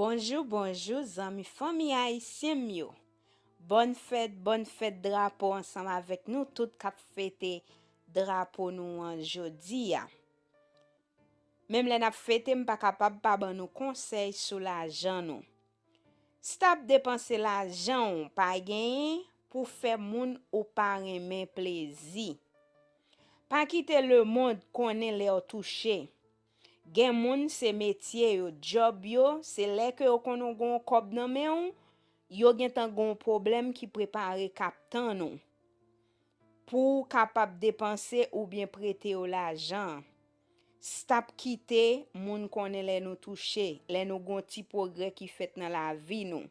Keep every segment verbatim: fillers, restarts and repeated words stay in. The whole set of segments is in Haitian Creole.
Bonjou, bonjou, zanmi fanmi ayisyen m yo. Bòn fèt, bòn fèt drapo ansanm avèk nou tout k ap fete drapo nou an jodi a. Menm lè n ap fete, m pa kapab pa ban nou konsèy sou lajan nou. Stop depanse lajan w pa genyen pou fè moun ou pa renmen plezi. Pa kite lemonn konnen lè w touche. Gen moun se metye yo, djòb yo, se lè ke yo konn ou gen yon kòb nan men w, yo gentan gen yon pwoblèm ki prepare k ap tann ou. Pou w kapab depanse oubyen prete yo lajan. Stop kite moun konnen lè nou touche, lè nou gen yon ti pwogrè ki fèt nan lavi nou.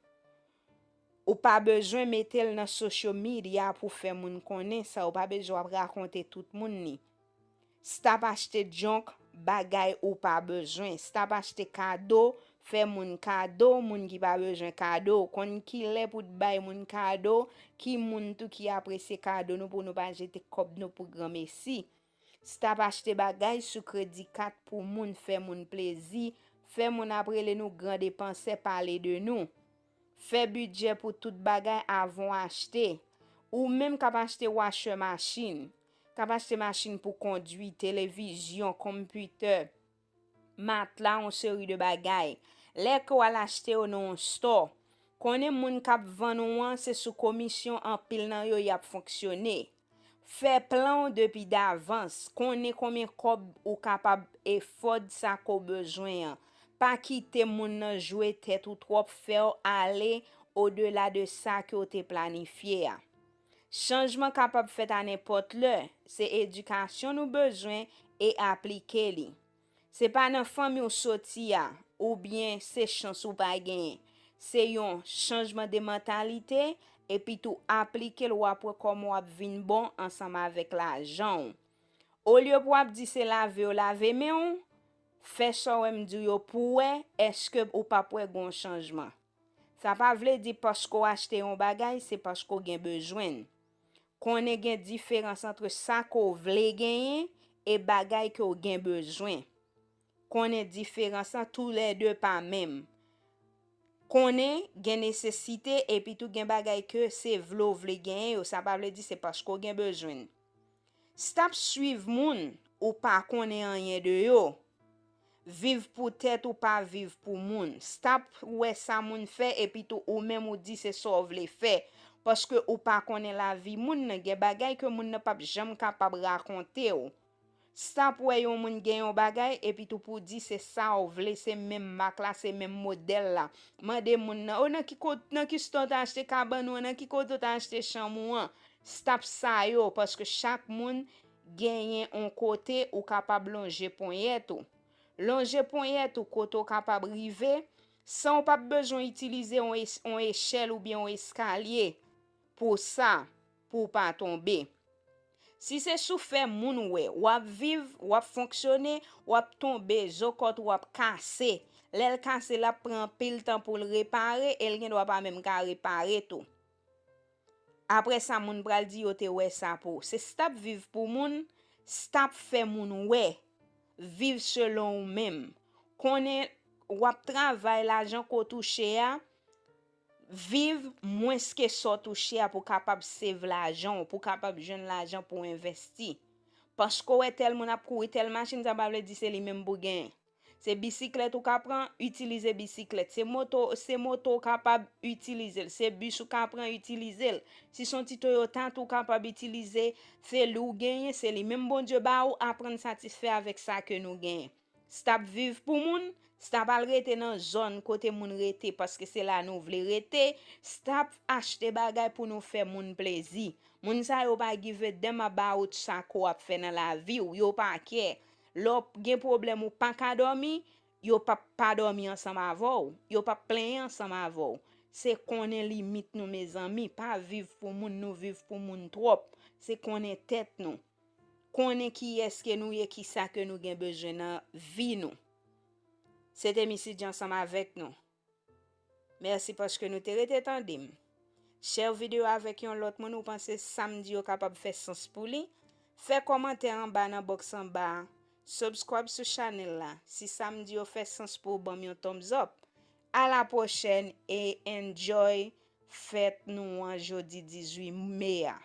Ou pa bezwen mete l nan social media pou fè moun konnen sa, ou pa bezwen ap rakonte tout moun li. Stop achte junk, bagay ou pa bezwen. Stop achte kado, fè moun kado, moun ki pa bezwen kado. Konn kilè pou t bay moun kado, ki moun tou ki apresye kado nou pou nou pa jete kòb nou pou granmesi. Stop achte bagay sou kredi kat pou moun, fè moun plezi, fè moun ap rele nou gran depansè, pale de nou. Fè bidjè pou tout bagay avan w achte. Ou menm k ap achte washing machine, k ap achte machin pou kondwi, televizyon, konpitè, matla, yon seri de bagay. Lè ke w al achte yo nan yon stò, konnen moun k ap vann ou an, se sou komisyon anpil nan yo y ap fonksyone. Fè plan w depi davans, konnen konbyen kòb ou kapab efòd sa ke w bezwen an. Pa kite moun nan jwe tèt ou twòp, fè w ale odela de sa ke w te planifye a. Chanjman kapab fèt a nenpòt lè, se edikasyon nou bezwen e aplike li. Se pa nan fanmi w soti a, oubyen se chans ou pa genyen. Se yon chanjman de mantalite, epi tou aplike l, w ap wè kòman w ap vin bon ansanm avèk lajan w. Olye pou w ap di se lave w lave men w, fè sa w wè m di w yo pou w wè èske ou p ap wè gen yon chanjman. Sa pa vle di paske w achte yon bagay, se paske w gen bezwen l. Konnen gen diferans ant sa ke w vle genyen e bagay ke w gen bezwen. Konnen diferans lan, toulède pa menm. Konnen gen nesesite epi tou gen bagay ke se vle w vle genyen yo, sa pa vle di se paske w gen bezwen l. Stop swiv moun ou pa konnen anyen de yo. Viv pou tèt ou, pa viv pou moun. Stop wè sa moun fè epi tou ou menm ou di se sa w vle fè. Paske ou pa konnen lavi moun nan, gen bagay ke moun nan p ap janm kapab rakonte w. Stop wè yon moun gen yon bagay epi tou pou w di se sa w vle, se menm mak la, se menm modèl la. Mande moun nan, o nan ki kot-, nan ki stò w ta achte kabann ou an, nan ki kote w ta achte chanm ou an. Stop sa yo, paske chak moun genyen yon kote ou kapab lonje ponyèt ou. Lonje ponyèt ou kote w kapab rive, san w p ap bezwen itilize yon es-, yon echèl oubyen yon eskalye pou sa, pou w pa tonbe. Si se sou fè moun wè, w ap viv, w ap fonksyone, w ap tonbe, zo kòt ou ap kase. Lè l kase, l ap pran anpil tan pou l repare, e l gendwa pa menm ka repare tou. Apre sa, moun pral di yo te wè sa pou ou. Se stop viv pou moun, stop fè moun wè. Viv selon ou menm. Konnen w ap travay, lajan ke w touche a, viv mwens ke sa w touche a pou w kapab save lajan w, pou w kapab jwenn lajan pou w envesti. Paske w wè tèl moun ap kouri tèl machin, sa pa vle di se li menm pou w genyen. Se bisiklèt ou ka pran, itilize bisiklèt. Se moto, se moto w kapab itilize l. Se bis ou ka pran, itilize l. Si se yon ti Toyota tou w kapab itilize, se li w genyen, se li menm Bondye ba ou, aprann satisfè avèk sa ke nou genyen. Stop viv pou moun, stop al rete nan zòn kote moun rete paske se la nou vle rete, stop achte bagay pou nou fè moun plezi. Moun sa yo pa give a damn about sa ke w ap fè nan lavi w, yo pa care. Lè w gen pwoblèm ou pa ka dòmi, yo p ap pa dòmi ansanm avè w, yo p ap plenyen ansanm avè w. Se konnen limit nou, mezanmi, pa viv pou moun, nou viv pou moun twòp. Se konnen tèt nou. Konnen kiyès ke nou ye, kisa ke nou gen bezwen nan vi nou. Se te Missy Dja ansanm avèk nou. Mèsi paske nou te rete tande m. Share videyo avèk yon lòt moun ou panse sa m di yo kapab fè sans pou li. Fè kòmantè anba nan box anba a. Subscribe sou chanèl la. Si sa m di yo fè sans pou ou, ban m yon thumbs up. A la pwochèn e enjoy fèt nou an jodi dizuit me a.